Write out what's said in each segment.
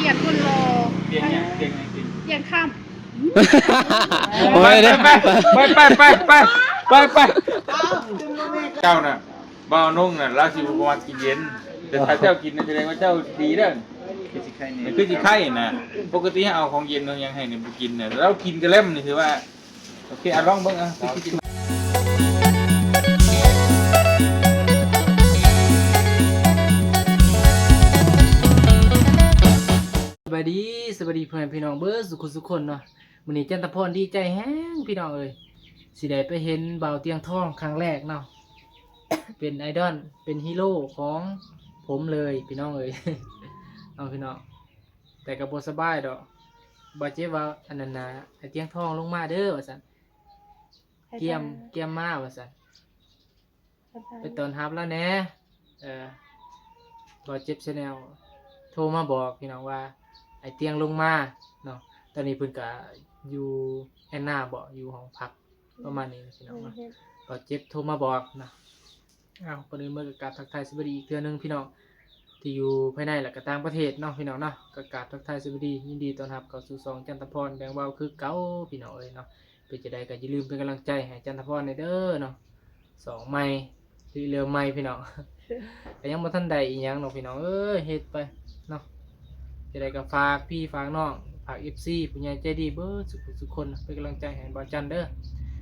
ຢາກຄົນຫຼໍ່. ປ່ຽນຫຍັງ? ປ່ຽນຫຍັງ? ປ່ຽນ ປ່ຽນຄຳ. ໂອ້ຍ ໄປ ເດ້ ໄປ ໄປ ໄປ ໄປ ໄປ ໄປ ໄປ. ເຈົ້ານະ ບ່າວນົງນະ ລາວຊິບໍ່ມັກກິນເຢັນ ແຕ່ຖ້າເຈົ້າກິນນະ ສະແດງວ່າເຈົ້າດີເດີ້. ຄືຊິໄຄນີ້ ມັນຄືຊິໄຄນະ. ປົກກະຕິເຮົາເອົາຂອງເຢັນຂອງຫຍັງໃຫ້ນີ້ບໍ່ກິນນະ ລາວກິນກະແລັມນີ້ ຖືວ່າ ໂອເຄ ອະ ລອງເບິ່ງ ອະ ສະບາຍດີ ສະບາຍດີພໍ່ແມ່ພີ່ນ້ອງເບິດສູ່ຄົນສູ່ຄົນເນາະ. ມື້ນີ້ຈັນທະພອນດີໃຈແຮງພີ່ນ້ອງເອີຍ ຊິໄດ້ໄປເຫັນບ່າວຕຽງທອງຄັ້ງແລກເນາະ. ເປັນໄອດອນ ເປັນຮີໂຣຂອງຜົມເລີຍພີ່ນ້ອງເອີຍ ເນາະພີ່ນ້ອງ. ແຕ່ກໍບໍ່ສະບາຍດອກ ບ່າວເຈັບວ່າ ອັນນັ້ນນະ ໄອ້ຕຽງທອງລົງມາເດີ້ວ່າຊັ້ນ ກຽມ ກຽມມາວ່າຊັ້ນ ໄປຕ້ອນຮັບລາວແດ່. ເອີ ບ່າວເຈັບແຊນແນວໂທມາບອກພີ່ນ້ອງວ່າ ໄອ້ຕຽງລົງມາເນາະ. ຕອນນີ້ເພິ່ນກະຢູ່ແອນນາເບາະ ຢູ່ຫ້ອງພັກປະມານນີ້ພີ່ນ້ອງເນາະ. ບ່າວເຈັບໂທມາບອກເນາະ. ອ້າວ ກ່ອນອື່ນໝົດກໍກາບທັກທາຍສະບາຍດີອີກເທື່ອໜຶ່ງພີ່ນ້ອງ ທີ່ຢູ່ພາຍໃນ ແລະ ກໍຕ່າງປະເທດເນາະພີ່ນ້ອງເນາະ. ກໍກາບທັກທາຍສະບາຍດີ ຍິນດີຕ້ອນຮັບເຂົ້າສູ່ຊ່ອງຈັນທະພອນແດງວາວຄືເກົ່າພີ່ນ້ອງເອີຍເນາະ. ເປັນຈັ່ງໃດກໍຢ່າລືມເປັນກຳລັງໃຈໃຫ້ຈັນທະພອນແດ່ເດີເນາະ. ຊ່ອງໃໝ່ ລິເລີ່ມໃໝ່ພີ່ນ້ອງ ກໍຍັງບໍ່ທັນໄດ້ອີ່ຫຍັງດອກພີ່ນ້ອງເອີຍ ເຮັດໄປເນາະ. ຈັ່ງໃດກໍຝາກພີ່ຝາກນ້ອງ ຝາກເອັຟຊີ ຜູ້ໃຫຍ່ໃຈດີເບິດສູ່ທຸກຄົນ ເປັນກຳລັງໃຈໃຫ້ບ່າວຈັນເດີ.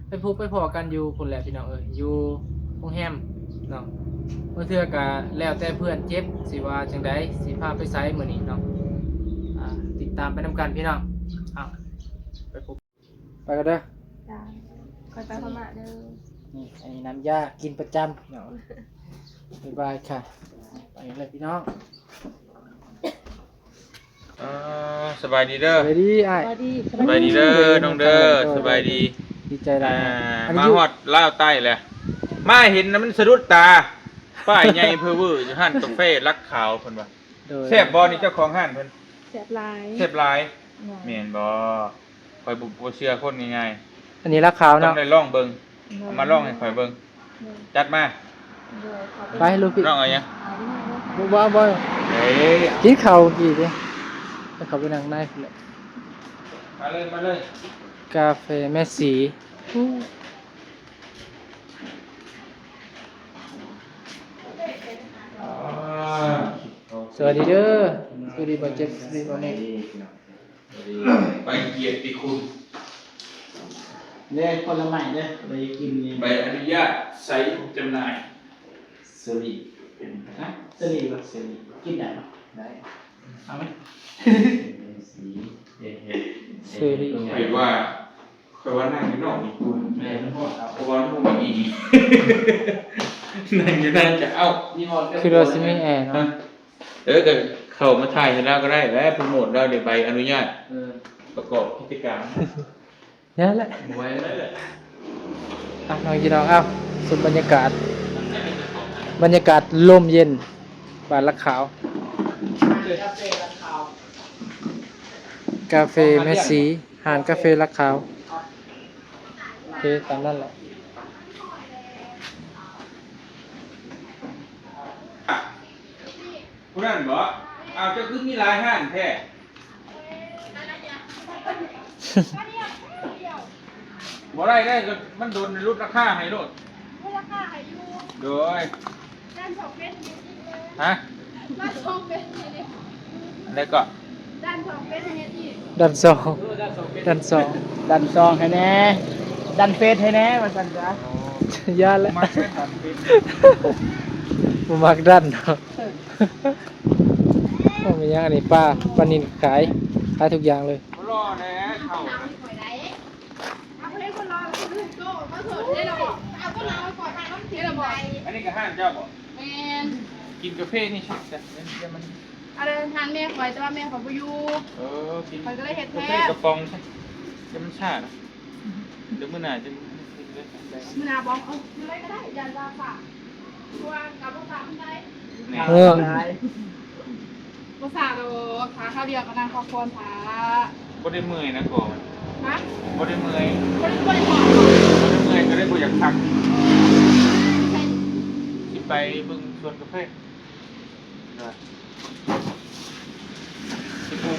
ໄປພົບໄປພໍ້ກັນຢູ່ພຸ້ນແຫຼະພີ່ນ້ອງເອີຍ ຢູ່ໂຮງແຮມເນາະ. ບາງເທື່ອກໍແລ້ວແຕ່ເພື່ອນເຈັບ ຊິວ່າຈັ່ງໃດ ຊິພາໄປໃສມື້ນີ້ເນາະ. ອ່າ ຕິດຕາມໄປນຳກັນພີ່ນ້ອງ. ເອົາ ໄປພົບ ໄປກັນເດີ. ຈ້າ ຂ້ອຍໄປພະມ້າເດີ. ນີ້ ອັນນີ້ນ້ຳຢາກິນປະຈຳເນາະ. ບາຍບາຍຄ່ະ ໄປເລີຍພີ່ນ້ອງ. ອ່າ ສະບາຍດີເດີ ສະບາຍດີອ້າຍ ສະບາຍດີເດີນ້ອງເດີ ສະບາຍດີ ດີໃຈຫຼາຍ. ອ່າ ມາຮອດລາວໃຕ້ແລ້ວ ມາເຫັນນະມັນສະດຸດຕາ ປ້າຍໃຫຍ່ເພີເວີຢູ່ຮ້ານກາເຟຫຼັກຂາວເພິ່ນວ່າ. ໂດຍ ແຊບບໍ່ນີ້ເຈົ້າຂອງຮ້ານເພິ່ນ? ແຊບຫຼາຍ ແຊບຫຼາຍ. ແມ່ນບໍ່? ຂ້ອຍບໍ່ ບໍ່ເຊື່ອຄົນງ່າຍໆ. ອັນນີ້ຫຼັກຂາວເນາະ ຕ້ອງໄດ້ລອງເບິ່ງ. ໂດຍ ເອົາມາລອງໃຫ້ຂ້ອຍເບິ່ງ. ໂດຍ ຈັດມາ. ໂດຍ ໄປລູກພີ່ ນ້ອງເອົາຫຍັງ? ບໍ່ ບໍ່ ບໍ່ ເອີຍ ກິນເຂົ້າກີ້ເດ້. ໃຫ້ເຂົາໄປນັ່ງໃນພຸ້ນແຫຼະ. ມາເລີຍ ມາເລີຍ ກາເຟແມ່ສີ. ສະບາຍດີເດີ ສະບາຍດີບ່າວເຈັບ ສະບາຍດີບ່າວເນັກ. ໃບກຽດຕິຄຸນ ເດ້ ຜົນລະໄມ້ເດ້ ໄປກິນນີ້ ໃບອະນຸຍາດໃຊ້ຈຳໜ່າຍ. ເຊີຣີ ຮະ ເຊີຣີບໍ່? ເຊີຣີ ກິນໄດ້ບໍ່? ໄດ້ ເອົາໄໝ? ເຊີຣີ ຂ້ອຍວ່າ ຂ້ອຍວ່ານັ່ງຢູ່ນອກດີກວ່າ. ແມ່ນ ເພາະວ່າມັນບໍ່ມີ ນັ່ງຢູ່ໃນກະເອົາ ຄືວ່າຊິມີແອເນາະ. ເອີ ກໍເຂົ້າມາຖ່າຍໃຫ້ລາວກໍໄດ້ແຫຼະ ໂປຣໂມດລາວໄດ້ໃບອະນຸຍາດ ເອີ ປະກອບກິດຈະການ. ຢ່າແຫຼະ ບໍ່ໄຫວແລ້ວແຫຼະ. ອ່ະ ນ້ອງພີ່ນ້ອງ ເອົາ ຊົມບັນຍາກາດ ບັນຍາກາດລົມເຢັນ ບ້ານຫຼັກຂາວ ກາເຟແມ່ສີ ຮ້ານກາເຟຫຼັກຂາວ. ໂອເຄ ຕາມນັ້ນແຫຼະ. ຜູ້ນັ້ນບໍ? ອ້າວ ເຈົ້າຄືມີຫຼາຍຮ້ານແທ້? ບໍ່ໄດ້ເດ້ ມັນດົນ ຫຼຸດລາຄາໃຫ້ໂລດ. ຫຼຸດລາຄາໃຫ້ຢູ່. ໂດຍ ດ້ານສອງເມັດນີ້. ຮະ? ດ້ານສອງເມັດນີ້. ອັນໃດເກາະ? ດ້ານສອງເຟສໃຫ້ແດ່ຕິ. ດ້ານສອງ ເອີ ດ້ານສອງເຟສ ດ້ານສອງ ດ້ານສອງໃຫ້ແດ່ ດ້ານເຟສໃຫ້ແດ່ ວ່າຊັ້ນຊະ. ໂອ້ ຢ້ານແລ້ວ ບໍ່ມັກເຟສ ບໍ່ມັກດ້ານເນາະ. ໂອ້ ມີຫຍັງອັນນີ້ ປາ ປານິນຂາຍ ຂາຍທຸກຢ່າງເລີຍ. ບໍ່ລໍແດ່ເຂົາ. ອັນນີ້ກໍຮ້ານເຈົ້າບໍ? ແມ່ນ. ກິນກາເຟນີ້ຊອກແຊະ ມັນ ອັນນັ້ນຮ້ານແມ່ຂ້ອຍ ແຕ່ວ່າແມ່ຂ້ອຍບໍ່ຢູ່. ເອີ ກິນ ຂ້ອຍກໍເລີຍເຮັດແທນ ກາເຟກະປ໋ອງຊະ ຢ່າມັນຊານະ. ດຽວມື້ໜ້າຈະ ມື້ໜ້າບໍ? ເອີ ມື້ໃດກໍໄດ້ ຢ້ານວ່າຊາ ເພາະວ່າກັບບໍ່ຊາປານໃດ. ແນ່ ເອີ ບໍ່ຊາດອກ ຖ້າຄາວດຽວກໍນັ່ງພັກຜ່ອນຖ້າ. ບໍ່ໄດ້ເມື່ອຍນະກໍ. ຮະ? ບໍ່ໄດ້ເມື່ອຍ. ບໍ່ໄດ້ ບໍ່ໄດ້ເມື່ອຍ ບໍ່ໄດ້ເມື່ອຍ ກໍເລີຍບໍ່ຢາກພັກ. ຊິໄປເບິ່ງສວນກາເຟ. ຊິປູກ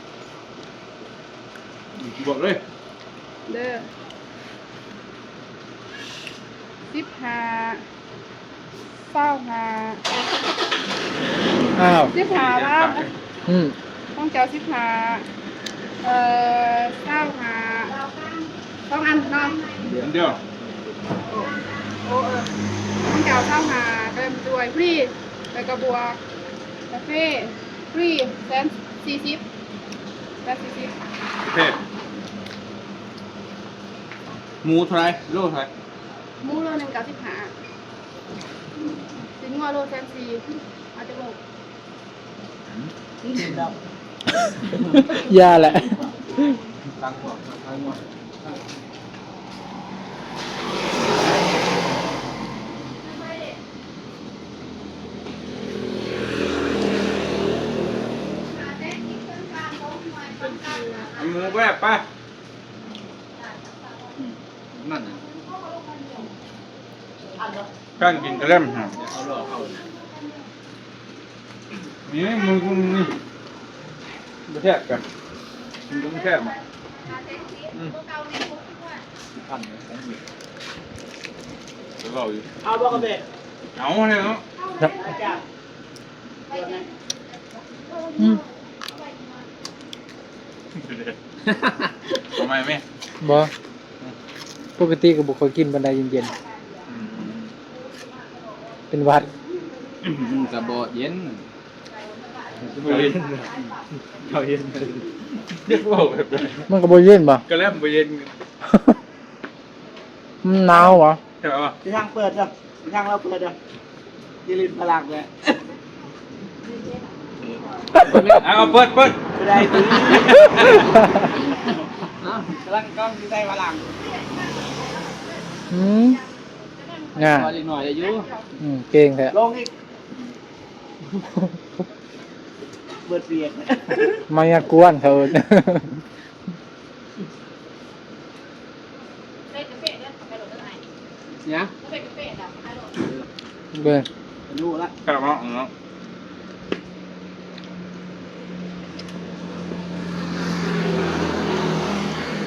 ບອກເລີຍ ເດີ ສິບຫ້າ ຊາວຫ້າ ອ້າວ ສິບຫ້າບາດ ອືມ ຂອງເຈົ້າສິບຫ້າ ເອີ ຊາວຫ້າ ສອງອັນເນາະ ອັນດຽວ ໂອ ເອີ ຂອງເຈົ້າຊາວຫ້າ ກະເລີ່ມດ້ວຍຟຣີ ແລ້ວກະບວກກາເຟຟຣີ ແສນສີ່ສິບ ແສນສີ່ສິບ ໂອເຄ ໝູເທົ່າໃດ? ໂລເທົ່າໃດ? ໝູໂລໜຶ່ງເກົ້າສິບຫ້າ ຊີ້ນງົວໂລແສນສີ່ ເອົາຈັກໂລ? ຢ່າແຫຼະ ເອົາໝູແບບໄປ ອືມ ມັນນະ ການກິນກະແລັມຫັ້ນ ນີ້ ມື້ນີ້ບໍ່ແຊບກັນ ມັນຕ້ອງແຊບ ອືມ ເວົ້າຢູ່ ເອົາບໍ່ກາເຟ? ເອົາແລ້ວເນາະ ອືມ ເອົາໃໝ່ແມ? ບໍ່ ປົກກະຕິກະບໍ່ຄ່ອຍກິນປານໃດເຢັນໆ ອືມ ເປັນຫວັດ ມັນກະບໍ່ເຢັນ ບໍ່ເຢັນ ເຂົາເຢັນ ຢາກເວົ້າແບບໃດ ມັນກະບໍ່ເຢັນບໍ່? ກະແລັມບໍ່ເຢັນ ມັນໜາວຫວາ? ໃຊ່ບໍ່? ທາງເປີດເດີ ທາງລາວເປີດເດີ ຢ່າຫຼິ້ນພະລັງເລີຍ ເອົາ ເປີດ ເປີດ ບໍ່ໄດ້ຕິ ກຳລັງ ກຳລັງຊິໃສ່ພະລັງ ອືມ ງາມ ເດັກນ້ອຍໄດ້ຢູ່ ອືມ ເກັ່ງແທ້ ລົງອີກ ເບິດວຽກ ມາຍາກວນເຂົາເອີ້ນ ເບິ່ງ ຮູ້ລະ ແຊບເນາະ ເນາະ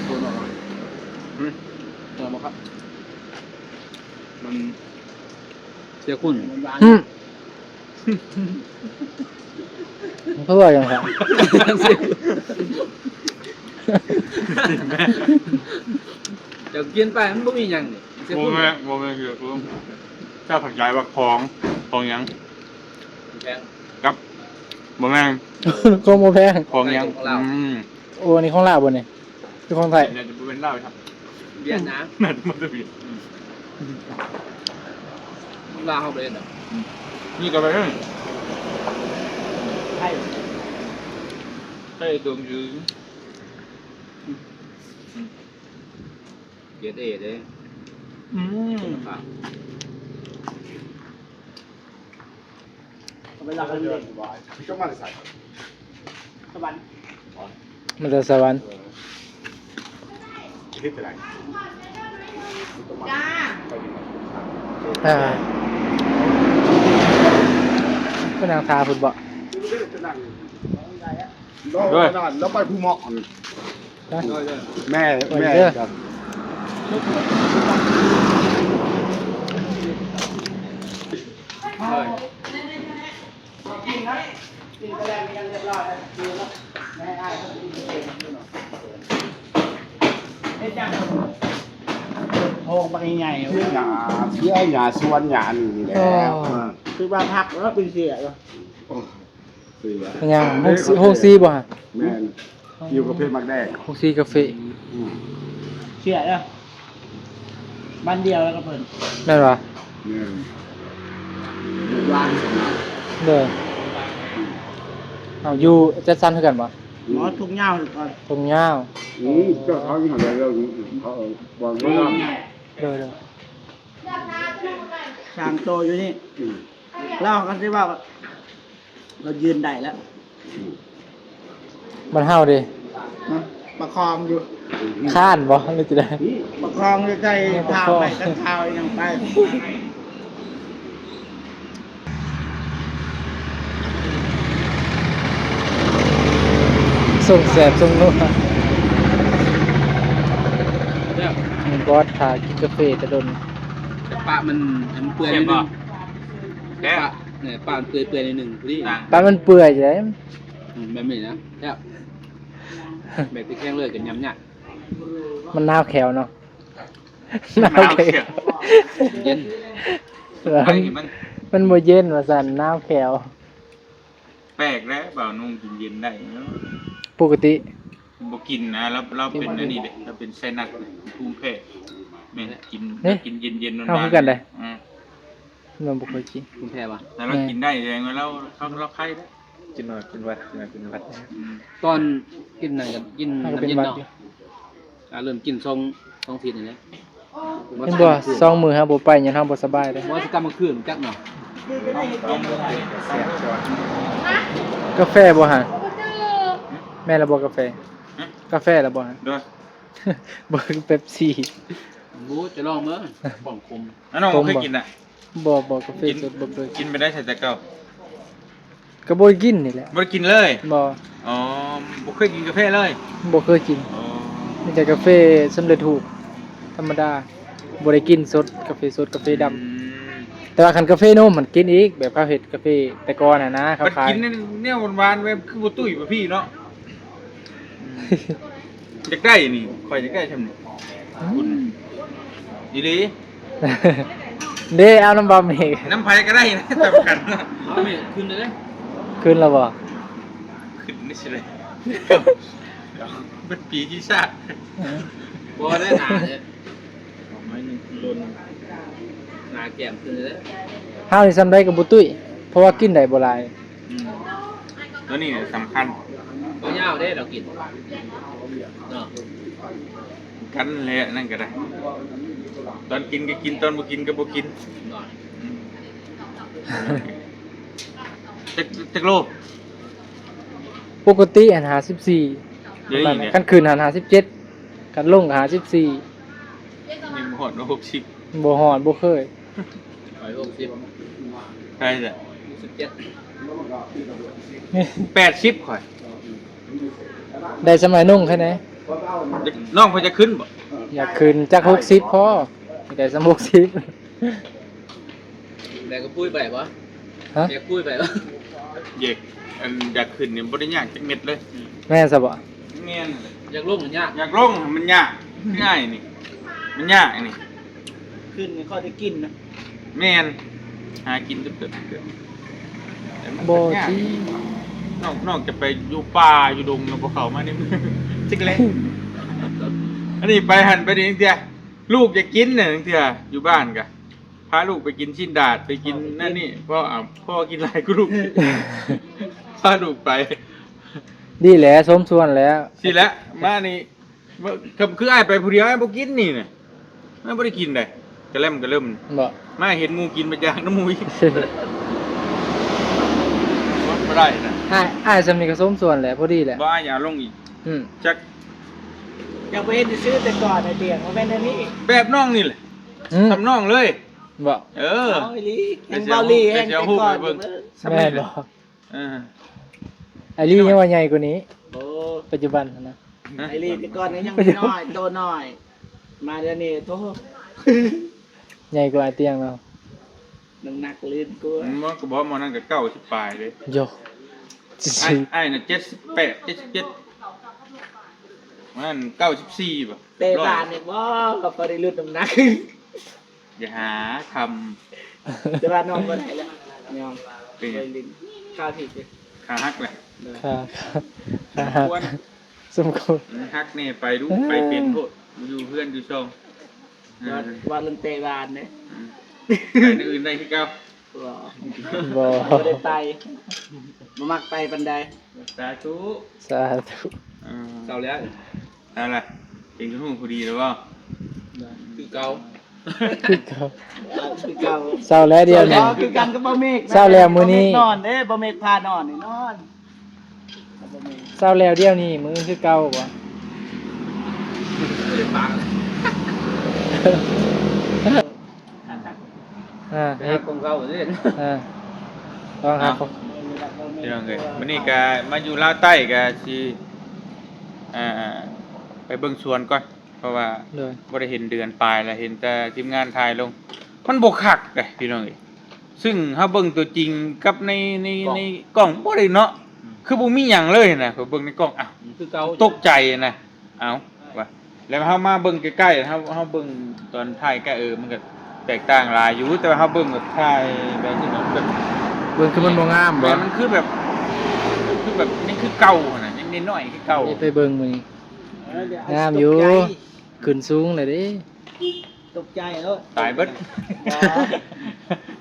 ໂດນອອກມາ ຫຶ ແຊບບໍ່ຄັບ? ມັນ ເສຍຄຸນ ຫຶ ມັນຄືວ່າຫຍັງຫວາ? ເຈົ້າກິນໄປ ມັນບໍ່ມີຫຍັງນີ້ ບໍ່ແມ່ນ ບໍ່ແມ່ນ ເຈົ້າເຂົ້າໃຈວ່າຂອງ ຂອງຫຍັງ? ແພງ ກັບ ບໍ່ແມ່ນ ຂອງບໍ່ແພງ ຂອງຫຍັງ? ຂອງລາວ ອືມ ໂອ້ ອັນນີ້ຂອງລາວບໍ່ນີ້? ເຈົ້າຂອງໄທ ໜ້າຈະບໍ່ແມ່ນລາວຄັບ ຫວຽດນາມ ໜ້າຈະບໍ່ແມ່ນຫວຽດ ອືມ ລາວເຮົາບໍ່ເຮັດດອກ ອືມ ນີ້ກະໄປເອີ ໄທ ໄທຕົງຢືນ ເກຣດເອເດ້ ອືມ ຄຸນນະພາບ. ເວລາເຂົາເລີຍ ເຈົ້າມາແຕ່ໃສ? ສະຫວັນ ມາແຕ່ສະຫວັນ ເອີ ເຮັດຈັ່ງໃດ? ຈ້າ ອ່າ ໄປນັ່ງຖ້າພຸ້ນເບາະ ເດີ ລາວໄປພູເມາະ ແມ່ ແມ່ ເດີ ໂຮງບັກໃຫຍ່ ເສຍຫຍ້າ ເສຍຫຍ້າສວນຫຍ້ານີ້ແຫຼະ ຄືວ່າພັກແລ້ວເປັນເສຍ ໂອ້ ເປັນຫຍັງ ໂຮງສີບໍ່? ແມ່ນ ຢູ່ກາເຟໝາກແດງ ໂຮງສີກາເຟ ອືມ ເສຍແລ້ວ ບ້ານດຽວແລ້ວກັບເພິ່ນ ແມ່ນບໍ່? ແມ່ນ ລູກຫຼານ ເດີ ເອົາ ຢູ່ຈັດສັນຄືກັນບໍ່? ບໍ່ ທົ່ງຍາວກ່ອນ ທົ່ງຍາວ ອືມ ເຈົ້າເຂົາຢູ່ຫັ້ນແຫຼະ ເຂົາບອກວ່າ ເດີ ເດີ ຊ່າງໂຕຢູ່ນີ້ ອືມ ລາວກໍຊິວ່າ ລາວຢືນໄດ້ແລ້ວ ອືມ ມັນເຮົາເດ້ ຮະ ປະຄອງຢູ່ ຄ້ານບໍ່ ຫຼືຈັ່ງໃດ? ປະຄອງຢູ່ໃສ່ ປະຄອງ ຜ້າໄມ້ກັນຂາວຫຍັງໄປ ຊົງແຊບຊົງນົວ. ກອດຖ້າກິນກາເຟແຕ່ດົນ. ປະມັນໃຫ້ມັນເປື່ອຍໜ້ອຍໜຶ່ງ. ແຊບບໍ່? ແຊບ. ປະ ເອີ ປະມັນເປື່ອຍໆໜ້ອຍໜຶ່ງ ພໍດີ. ປະມັນເປື່ອຍຈັ່ງໃດ? ອືມ ແບບນີ້ນະ ແຊບ. ແບບທີ່ແຂງເລີຍກໍຫຍ້ຳຍາກ. ມັນໜາວແຂ້ວເນາະ. ໜາວແຂ້ວ. ເຢັນ. ໄປນີ້ມັນ ມັນບໍ່ເຢັນວ່າຊັ້ນ ໜາວແຂ້ວ. ແປກແລ້ວ ບ່າວນຸ່ງກິນເຢັນໄດ້ເນາະ. ປົກກະຕິບໍ່ກິນນະ ລາວ ລາວເປັນອັນນີ້ເດ້ ລາວເປັນໄຊນັສນະ ພູມແພ້. ແມ່ນ ກິນ ກິນເຢັນໆ ເຮົາຄືກັນເດ້. ອືມ ມັນບໍ່ຄ່ອຍກິນ ພູມແພ້ຫວາ? ແຕ່ລາວກິນໄດ້ ແສດງວ່າລາວ ລາວ ລາວໄຄ. ກິນໜ້ອຍເປັນຫວັດ ກິນຫຼາຍເປັນຫວັດ. ອືມ ຕອນກິນນັ້ນກໍກິນນ້ຳເຢັນເນາະ. ອ່າ ເລີ່ມກິນສອງ ສອງທິດນີ້ແຫຼະ. ເຫັນບໍ່ ສອງມື້ເຮົາບໍ່ໄປ ຍ້ອນເຮົາບໍ່ສະບາຍເດ້. ວ່າຊິກັບມາຄືນຈັກເນາະ. ກາແຟບໍ່ຫະ? ແມ່ນລະບໍ່ກາແຟ? ກາແຟລະບໍ່ຫະ? ໂດຍ. ບໍ່ຄືເປັບຊີ. ໂອ້ ຈະລອງເບິ່ງ ຂອງຂົມ. ນ້ອງບໍ່ເຄີຍກິນນະ? ບໍ່ ບໍ່ ກາເຟສົດບໍ່ເຄີຍ. ກິນ ກິນໄປໄດ້ໃສແຕ່ເກົ່າ? ກໍບໍ່ໄດ້ກິນນີ້ແຫຼະ. ບໍ່ໄດ້ກິນເລີຍ? ບໍ່. ອໍ ບໍ່ເຄີຍກິນກາເຟເລີຍ? ບໍ່ເຄີຍກິນ. ອໍ ມີແຕ່ກາເຟສຳເລັດຮູບທຳມະດາ ບໍ່ໄດ້ກິນສົດ ກາເຟສົດ ກາເຟດຳ. ອືມ ແຕ່ວ່າຄັນກາເຟນົມມັນກິນອີກ ແບບເຂົາເຮັດກາເຟແຕ່ກ່ອນຫັ້ນນະ ເຂົາຂາຍ. ກິນແນວຫວານໆ ແບບຄືບໍ່ຕຸ້ຍບໍ່ພີ້ເນາະ. ອືມ ຢາກໄດ້ນີ້ ຂ້ອຍຢາກໄດ້ຊ່ຳນີ້. ອືມ ຄຸນ ອີ່ຫຼີ. ເດ້ ເອົານຳບ່າວເມກ ນຳໃຜກໍໄດ້ນະ ສຳຄັນເນາະ. ບ່າວເມກຂຶ້ນເດ້. ຂຶ້ນແລ້ວບໍ່? ຂຶ້ນນີ້ຊິເລີຍ ເບິດປີທີ່ຊາດ. ບໍ່ໄດ້ໜາເດ້ ໜ້າແກ້ມຂຶ້ນເດ້. ເຮົານີ້ສ່ຳໃດກໍບໍ່ຕຸ້ຍ ເພາະວ່າກິນໄດ້ບໍ່ຫຼາຍ. ອືມ ຕົວນີ້ສຳຄັນ. ຕົວຍາວເດ້ລາວກິນເນາະ. ກັນແຫຼະ ນັ້ນກໍໄດ້ ຕອນກິນກໍກິນ ຕອນບໍ່ກິນກໍບໍ່ກິນເນາະ. ອືມ ຈັກ ຈັກໂລ? ປົກກະຕິຫັ້ນຫ້າສິບສີ່ ດຽວນີ້ ຄັນຂຶ້ນຫັ້ນຫ້າສິບເຈັດ ຄັນລົງກໍຫ້າສິບສີ່. ຍັງບໍ່ຮອດຫົກສິບ. ບໍ່ຮອດ ບໍ່ເຄີຍ. ຂ້ອຍຫົກສິບ. ໃຜລະ? ຫົກສິບເຈັດ. ແປດສິບຂ້ອຍ. ໄດ້ສ່ຳອ້າຍນຸ່ງແຄ່ໃດ. ນ້ອງເພິ່ນຈະຂຶ້ນບໍ່? ຢາກຂຶ້ນຈັກຫົກສິບພໍ ໄດ້ສ່ຳຫົກສິບ. ແບກກະປຸ້ຍໄປບໍ່? ຮະ? ແບກປຸ້ຍໄປບໍ່? ເຢກ ອັນຢາກຂຶ້ນນີ້ບໍ່ໄດ້ຍາກຈັກເມັດເລີຍ. ແມ່ນຊະບໍ່? ແມ່ນ. ຢາກລົງມັນຍາກ. ຢາກລົງມັນຍາກ. ຄືອ້າຍນີ້ ມັນຍາກອັນນີ້. ຂຶ້ນນີ້ຄ່ອຍໄດ້ກິນນະ. ແມ່ນ. ຫາກິນເກີບໆ ແຕ່ມັນ ບໍ່ ຍາກ ຈິງ. ນອກ ນອກຈະໄປຢູ່ປ່າຢູ່ດົງແລ້ວບໍ່ເຂົ້າມານີ້ ຈັກແລະ. ອັນນີ້ໄປຫັ້ນໄປນີ້ເທື່ອ ລູກຢາກກິນນະ ເທື່ອຢູ່ບ້ານກະ ພາລູກໄປກິນຊີ້ນດາດ ໄປກິນນັ້ນນີ້ ພໍ່ ເອົາ ພໍ່ກິນຫຼາຍກວ່າລູກ ພາລູກໄປ. ດີແຫຼະ ຊົມຊວນແລ້ວ ຊີ້ແຫຼະ. ມານີ້ ຄືອ້າຍໄປຜູ້ດຽວ ອ້າຍບໍ່ກິນນີ້ນະ ອ້າຍບໍ່ໄດ້ກິນໃດ. ກະແລັມກະເລິມ ບໍ່ ມາເຫັນໝູ່ກິນ ມາຢາກນຳໝູ່ອີກ. ບໍ່ໄດ້ນະ ອ້າຍ ອ້າຍຊ່ຳນີ້ກະຊົມຊວນແຫຼະ ພໍດີແຫຼະ. ບໍ່ ອ້າຍຢາກເອົາລົງອີກ. ອືມ ຈັກ ຢາກໄປເຮັດຊື່ໆ ແຕ່ກ່ອນໄອ້ຕຽງ ບໍ່ແມ່ນແນວນີ້. ແບບນ້ອງນີ້ແຫຼະ. ອືມ ສ່ຳນ້ອງເລີຍ. ບໍ່ ເອີ ເອົາອີ່ຫຼີ ແຮງເບົາຫຼີ ແຮງແຕ່ກ່ອນ. ແມ່ນບໍ່? ເອີ ໄອ້ລີຍັງວ່າໃຫຍ່ກວ່ານີ້. ໂອ້ ປັດຈຸບັນຫັ້ນນະ. ຮະ? ໄອ້ລີແຕ່ກ່ອນນີ້ຍັງນ້ອຍ ໂຕນ້ອຍ ມາດຽວນີ້ໂທ້ ໃຫຍ່ກວ່າອ້າຍຕຽງເນາະ. ນ້ຳໜັກລື່ນກວ່າ. ໝໍກໍບອກ ໝໍນັ້ນກໍເກົ້າສິບປາຍເດ້. ໂຢ ອ້າຍ ອ້າຍນະເຈັດສິບແປດ ເຈັດສິບເຈັດ ມັນເກົ້າສິບສີ່ບໍ? ແຕ່ບ້ານນີ້ບໍ ກໍພໍໄດ້ຫຼຸດນ້ຳໜັກ. ຢ່າຫາທຳ. ແຕ່ວ່ານ້ອງບໍ່ໄດ້ແລ້ວ ຍອມ ເປັນຫຍັງ? ໄປຫຼິ້ນ ຂາຜິດເດ້ ຂາຫັກແຫຼະ. ໂດຍ ຂາ ຂາຫັກ ສົມຄວນ ສົມຄວນ ມັນຫັກແດ່ ໄປດຸ ເອີ ໄປເປັນໂພດ ຢູ່ເຮືອນຢູ່ຊ່ອງ. ວ່າ ເອີ ວ່າເລື່ອງແຕ່ບ້ານເດ້. ອືມ ໄປແນວອື່ນໄດ້ຄືເກົ່າ. ບໍ່ ບໍ່ ບໍ່ໄດ້ໄປ ບໍ່ມັກໄປປານໃດ. ສາທຸ ສາທຸ. ເອີ ເຊົາແລ້ວ ເອົາລະ ເປັນຄືຮູ້ຜູ້ດີແລ້ວບໍ່? ຄືເກົ່າ ຄືເກົ່າ ຄືເກົ່າ. ເຊົາແລ້ວດຽວນີ້ ຄືກັນກັບບໍ່ເມກ. ເຊົາແລ້ວມື້ນີ້ ບໍ່ເມກນອນເດ້ ບໍ່ເມກພານອນນີ້ນອນ. ເຊົາແລ້ວດຽວນີ້ ມື້ອື່ນຄືເກົ່າບໍ່? ບໍ່ໄດ້ປາກ. ອ່າ ເຮັດຂອງເຂົາເດ້. ອ່າ ຕ້ອງຫາ ເອົາ ຂອງ ພີ່ນ້ອງເອີຍ ມື້ນີ້ກະມາຢູ່ລາວໃຕ້ກະຊິ ອ່າ ໄປເບິ່ງສວນກ່ອນ. ພາະວ່າ ໂດຍ ບໍ່ໄດ້ເຫັນເດືອນປາຍແລ້ວ ເຫັນແຕ່ທີມງານຖ່າຍລົງ ມັນບໍ່ຄັກເດ້ພີ່ນ້ອງເອີຍ. ຊຶ່ງເຮົາເບິ່ງຕົວຈິງກັບໃນ ໃນ ກ້ອງ ໃນກ້ອງບໍ່ໄດ້ເນາະ ອືມ ຄືບໍ່ມີຫຍັງເລີຍນະ. ຂ້ອຍເບິ່ງໃນກ້ອງ ອ້າວ ມັນຄືເກົ່າ ຕົກໃຈນະ ເອົ້າ ວ່າ ແລ້ວເຮົາມາເບິ່ງໃກ້ໆ ເຮົາ ເຮົາເບິ່ງຕອນຖ່າຍໃກ້ ເອີ ມັນກໍແຕກຕ່າງຫຼາຍຢູ່ ແຕ່ວ່າເຮົາເບິ່ງແບບຖ່າຍແບບທີ່ແບບ ເບິ່ງຄືມັນບໍ່ງາມບໍ່? ແມ່ນ ມັນຄືແບບ ຄືແບບຍັງຄືເກົ່າຫັ້ນນະ ຍັງນ້ອຍໆຄືເກົ່າ. ໄປເບິ່ງມື້ນີ້ ເອີ ງາມຢູ່ ຕົກໃຈ ຂຶ້ນສູງແລ້ວເດ້. ຕົກໃຈໂລດ ຕາຍເບິດ ບໍ່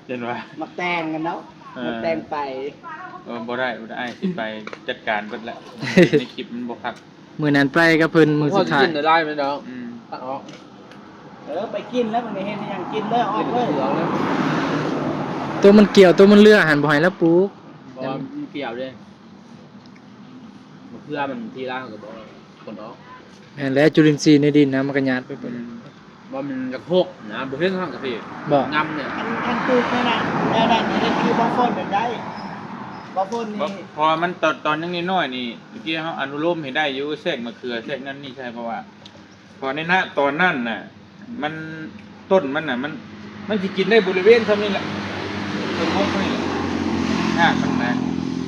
ເຫັນວ່າ ມັກແຕ່ງກັນເນາະ ເອີ ມັກແຕ່ງໄປ ເອີ ບໍ່ໄດ້ ບໍ່ໄດ້ ອ້າຍຊິໄປຈັດການເບິດແຫຼະ ໃນຄລິບມັນບໍ່ຄັກ. ມື້ນັ້ນໄປກັບເພິ່ນມື້ສຸດທ້າຍ ກິນໄດ້ຫຼາຍແມ່ນດອກ ອືມ ຕັດອອກ ເອີ ໄປກິນແລ້ວ ມື້ນີ້ເຮັດຫຍັງກິນເລີຍ ອອກເລີຍ ໂຕມັນກ່ຽວ ໂຕມັນເຫຼືອຫັ້ນ ບໍ່ໃຫ້ລາວປູກ ເພາະວ່າມັນກ່ຽວເດ້ ມະເຂືອມັນທີ່ລາວກໍບໍ່ ຄົນອອກ ແມ່ນແຫຼະ ຈຸລິນຊີໃນດິນນະ ມັນກໍຍາດໄປເບິດ ອືມ ວ່າມັນຢາກຫົກນະ ບໍ່ເຫັນທາງກະເພ ບໍ່ ງຳນີ້ ອັນ ອັນປູກນັ້ນນະ ແນວນັ້ນເຮັດຄືບ່າວຝົນນັ້ນໄດ້ ບ່າວຝົນນີ້ ເພາະວ່າມັນຕອນ ຕອນຍັງນ້ອຍໆນີ້ ຕະກີ້ເຮົາອະນຸໂລມໃຫ້ໄດ້ຢູ່ ແຊກມະເຂືອ ແຊກນັ້ນນີ້ໃສ່ ເພາະວ່າ ເພາະໃນນະຕອນນັ້ນນະ ມັນ ຕົ້ນມັນນະ ມັນ ມັນຊິກິນໄດ້ບໍລິເວນຊ່ຳນີ້ແຫຼະ ຕົ້ນຫົກນີ້ແຫຼະ ຮາກມັນນະ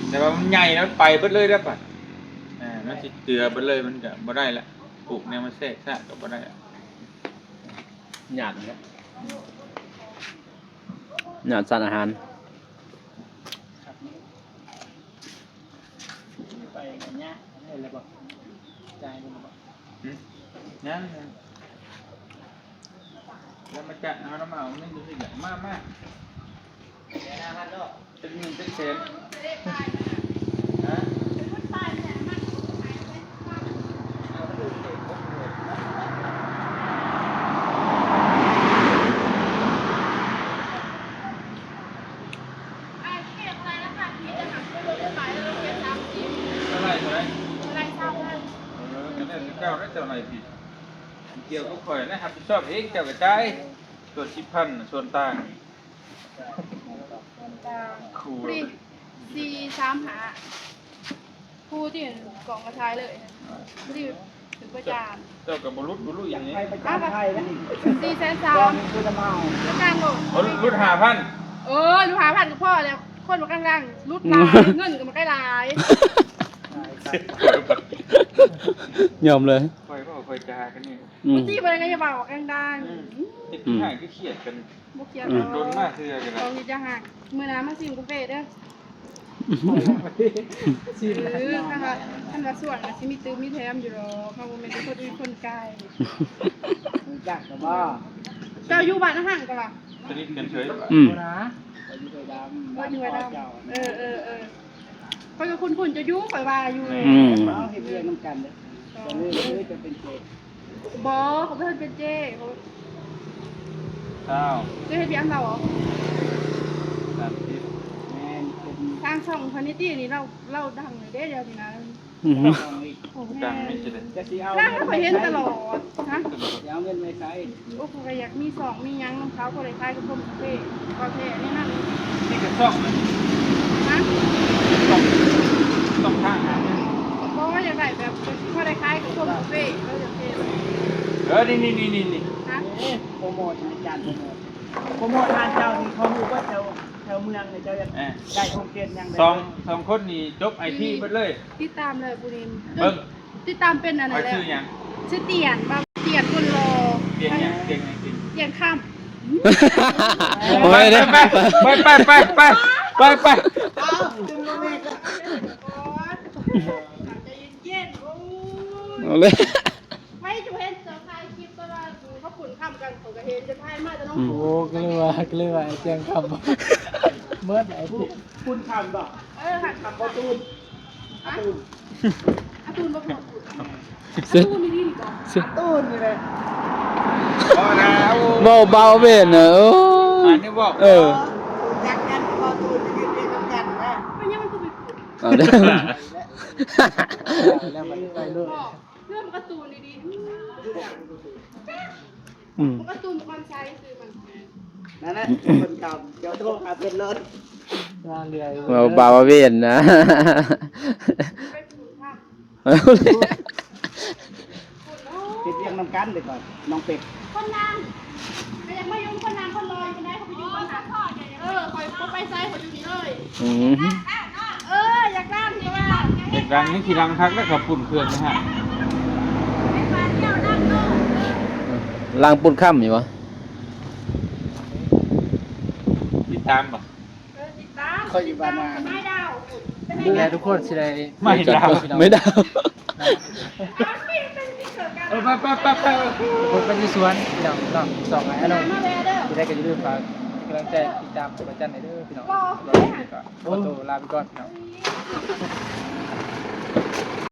ແຕ່ວ່າມັນໃຫຍ່ແລ້ວ ມັນໄປເບິດເລີຍເດ້ປະ ເອີ ມັນຊິເຈືອເບິດເລີຍ ມັນກໍບໍ່ໄດ້ລະ ປູກແນວມາແຊກຊະກໍບໍ່ໄດ້ລະ ຍາກແຫຼະ ຍາກສານອາຫານ. ໄປກັນຍາກ ໄດ້ແລ້ວບໍ່? ຈ່າຍແລ້ວບໍ່? ຫຶ? ຍັງ ຍັງ ແລ້ວມາຈັດເອົານຳ ເອົາເງິນຢູ່ນີ້ແຫຼະ ມາ ມາ ເປັນໝື່ນເປັນແສນ ຮະ? ເທົ່າໃດ ເທົ່າໃດ? ເອີ ກໍແລ້ວແຕ່ເຈົ້າແຫຼະ ເຈົ້າໄລ່ຜິດ ກ່ຽວກັບຂ້ອຍນະ ຮັບຜິດຊອບເອງ ເຈົ້າກໍຈ່າຍ ສ່ວນສິບພັນ ສ່ວນຕ່າງ ສ່ວນຕ່າງ ຄູ ສີ່ສາມຫ້າ ຄູທີ່ກອງກະຊາຍເລີຍ ຜູ້ທີ່ເປັນປະຈານ ເຈົ້າກໍບໍ່ຫຼຸດບໍ່ລຸຍຫຍັງນີ້ ສີ່ແສນສາມ ປະຈານໂລດ ເອີ ຫຼຸດຫ້າພັນ ເອີ ຫຼຸດຫ້າພັນກໍພໍແລ້ວ ຄົນມາກາງຫຼັງຫຼຸດຫຼາຍ ເງິນກໍບໍ່ໄດ້ຫຼາຍ ຍອມເລີຍ ຂ້ອຍເວົ້າຂ້ອຍຈາກັນນີ້ ອືມ ຕິບໍ່ໄດ້ກໍຢ່າເວົ້າກັນດັງ ອືມ ເຮັດຄືຮ້າຍຄືຄຽດກັນ ບໍ່ຄຽດ ອືມ ດອກ ດົນມາເທື່ອກໍໄດ້ ເວົ້າເຮັດຢ່າຮັກ ມື້ໜ້າມາຊິມກາເຟເດີ ຊິມ ເອີ ຄັນວ່າ ຄັນວ່າຊວນກໍຊິມີຕື່ມມີແຖມຢູ່ດອກ ເຮົາບໍ່ແມ່ນແຕ່ຄົນອື່ນຄົນໄກ ຮູ້ຈັກກໍບໍ່ ເຈົ້າຢູ່ບ້ານນາຫັງກໍລະ ສະໜິດກັນເສີຍ ອືມ ບໍ່ນະ ຂ້ອຍຢູ່ຫ້ວຍດຳ ຂ້ອຍຢູ່ຫ້ວຍດຳ ເຈົ້າ ເອີ ເອີ ເອີ ຂ້ອຍກໍຄຸ້ນໆ ເຈົ້າຢູ່ ຂ້ອຍວ່າຢູ່ ອືມ ເຮົາເຮັດວຽກນຳກັນເດ້ ເຈົ້າເລີຍ ເຈົ້າເລີຍຈະເປັນເຈ ບໍ່ ເຂົາບໍ່ທັນເປັນເຈ ເຂົາ ເຈົ້າ ເຈົ້າເຮັດວຽກນຳລາວບໍ? ສາມສິບ ແມ່ນ ເປັນ ທາງຊ່ອງພັນນິຕີນີ້ ລາວ ລາວດັງເລີຍເດ້ ດຽວນີ້ນະ ອືມ ໂອ້ ແມ່ນ ດັງນີ້ຊິເດ້ ລາວຂ້ອຍເຫັນຕະຫຼອດ ຮະ ຊິເອົາເງິນໄວ້ໃສ? ໂອ້ ຂ້ອຍກໍຢາກມີຊ່ອງມີຫຍັງນຳເຂົາ ພໍໄດ້ຂາຍກະໂປງກາເຟ ກໍແທ້ແນວນັ້ນ ມີຈັກຊ່ອງນະ? ຮະ? ຊ່ອງ ຊ່ອງທາງຫາເງິນ ບໍ່ ຢາກໄດ້ແບບພໍໄດ້ຂາຍກະໂປງກາເຟ ເອີ ຢາກເຮັດ ເອີ ນີ້ໆໆໆ ຮະ? ໂປຣໂມດ ອາຈານໂປຣໂມດ ໂປຣໂມດຮ້ານເຈົ້ານີ້ ເຂົາຮູ້ເບິດແຖວ ແຖວເມືອງນີ້ ເຈົ້າຢາກ ເອີ ໄດ້ໂຮງຮຽນຫຍັງ ສອງ ສອງຄົນນີ້ຈົບໄອທີເບິດເລີຍ ຕິດຕາມເລີຍຜູ້ນີ້ ເບິ່ງ ຕິດຕາມເປັນອັນນັ້ນແຫຼະ ຊື່ຫຍັງ? ຊື່ຕຽນ ບ່າວຕຽນຄົນຫຼໍ່ ຕຽນຫຍັງ? ຕຽນຫຍັງ? ຕຽນ ຕຽນຄຳ ໂອ້ຍ ໄປ ໄປ ໄປ ເອົາ ໃຈເຢັນໆ ໂອ້ຍ ເອົາເລີຍ ໃຜຈະເຫັນເຈົ້າຖ່າຍຄລິບຕອນວ່າເຂົາຂຸ້ນຄຳກັນ ຂ້ອຍກໍເຫັນ ຈະຖ່າຍມາແຕ່ໜອງ ອືມ ໂອ້ ກໍເລີຍວ່າ ກໍເລີຍວ່າໄອ້ຕຽນຄຳ ເໝິດໄອ້ ຄຸນຄຳບໍ? ເອີ ຄຳບໍ່ຕູນ ອາຕູນ ອາຕູນບໍ່ ອາຕູນ ອາຕູນນີ້ດີກວ່າ ອາຕູນນີ້ແຫຼະ ບໍ່ນະ ໂອ້ ເວົ້າບ່າວເວນນະ ໂອ້ ອັນນີ້ເວົ້າ ເອີ ຈັກກັນ ອາຕູນ ໄປເຮັດວຽກນຳກັນນະ ເປັນຫຍັງມັນຄືໄປ ເອົາເດີ ແລ້ວມັນໄປເລີຍ ເລື່ອງກາຕູນດີໆ ອືມ ກາຕູນຄວາມໃສຊື່ມັນ ນັ້ນແຫຼະ ຄົນເກົ່າ ເຈົ້າໂທຫາເພິ່ນໂລດ ເວົ້າບ່າວເວນນະ ເຮັດວຽກ ນຳກັນເດ້ກ່ອນ ນ້ອງເປັກ ຄົນນາງ ກໍຍັງມາຢູ່ ຄົນນາງຄົນຫຼໍ່ຢູ່ໃນ ເຂົາໄປຢູ່ ເອີ ຂ້ອຍບໍ່ໄປໃສ ຂ້ອຍຢູ່ນີ້ເລີຍ ອືມ ເອີ ຢາກລ້າງ ຢາກລ້າງ ຍັງຂີ້ລັງຄັກ ແລ້ວກໍປຸ້ນເຄື່ອງນະຮະ ລ້າງປຸ້ນຄ່ຳຢູ່ບໍ່? ຕິດຕາມບໍ່? ເອີ ຕິດຕາມ ຂ້ອຍຢູ່ບ້ານນາ ໄມ້ດາວ ແລ້ວທຸກຄົນຊິໄດ້ ໄມ້ດາວ ໄມ້ດາວ ເອີ ໄປ ໄປ ໄປ ໄປ ທຸກຄົນໄປຢູ່ສວນ ພີ່ນ້ອງ ນ້ອງສອງອ້າຍນ້ອງ ຜູ້ໃດກໍຢ່າລືມຝາກເປັນກຳລັງໃຈ ຕິດຕາມພະຈັນໄດ້ເດີ ພີ່ນ້ອງ ກໍຂໍໂຕລາໄປກ່ອນ ພີ່ນ້ອງ.